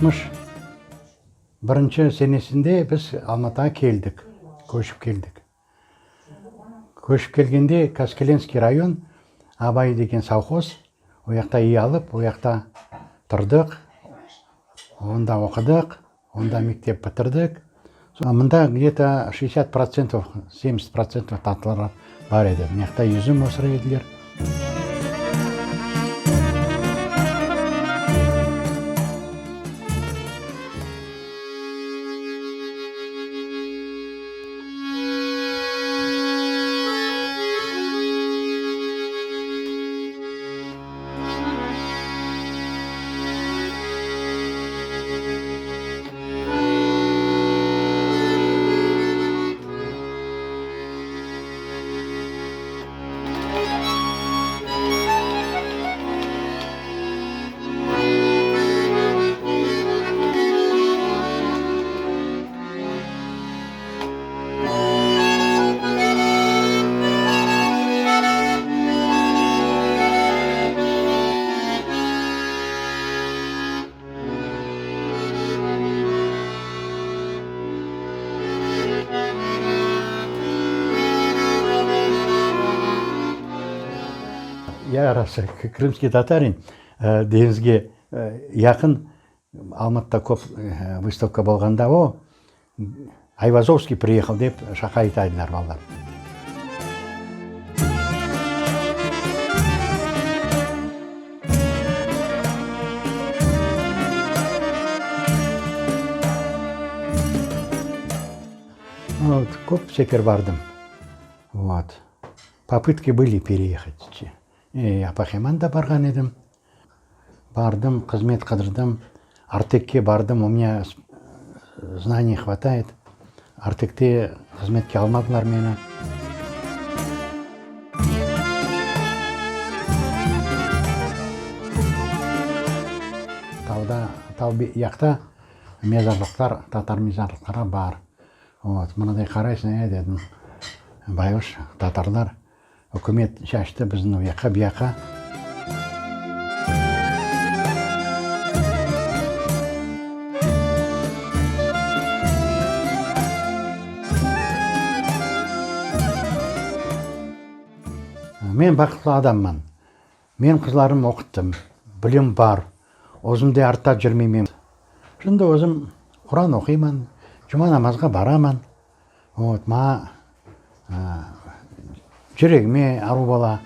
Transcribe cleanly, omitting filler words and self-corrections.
61 senesinde biz Almatağa keldik, köçip keldik. Köçip kelgende Kaskelenskiy rayon, Abay degen sovhoz, o yaqta iy alıp, o yaqta turdıq, onda oqudıq, onda mektep bitirdik. Mında gde-to şestdesât protsentov, semdesât protsentov tatlılar bar edi. Mına yaqta yüzüm ösüre ediler. Ya rası, krımskiy tatarin, deñizge yaqın Almatıda köp vystavka bolğanda o, Ayvazovskiy priyehal dep şaqa ayta ediler balalar. Vot, köp sefer bardım. Vot. Popıtki bıli pereyehat. Apaheman da barğan edim. Bardım, qızmet qıdırdım, Artekke bardım, u menya znaniy hvatayet, Artekte qızmetke almadılar meni. Tavda, tav yaqta mezarlıqlar, tatar mezarlıqları bar. Vot, mınaday qaraysıñ, e, dedim, bayğuş tatarlar. Ükümet şaştı bizni o yaqqa, bu yaqqa. Men baxıtlı adamman. Men qızlarımnı oquttım, bilim bar, özüm de artta cürmeymen. Şimdi özüm Quran oquyman, cuma namazğa baraman. Vot, maña yüregime aruv ola.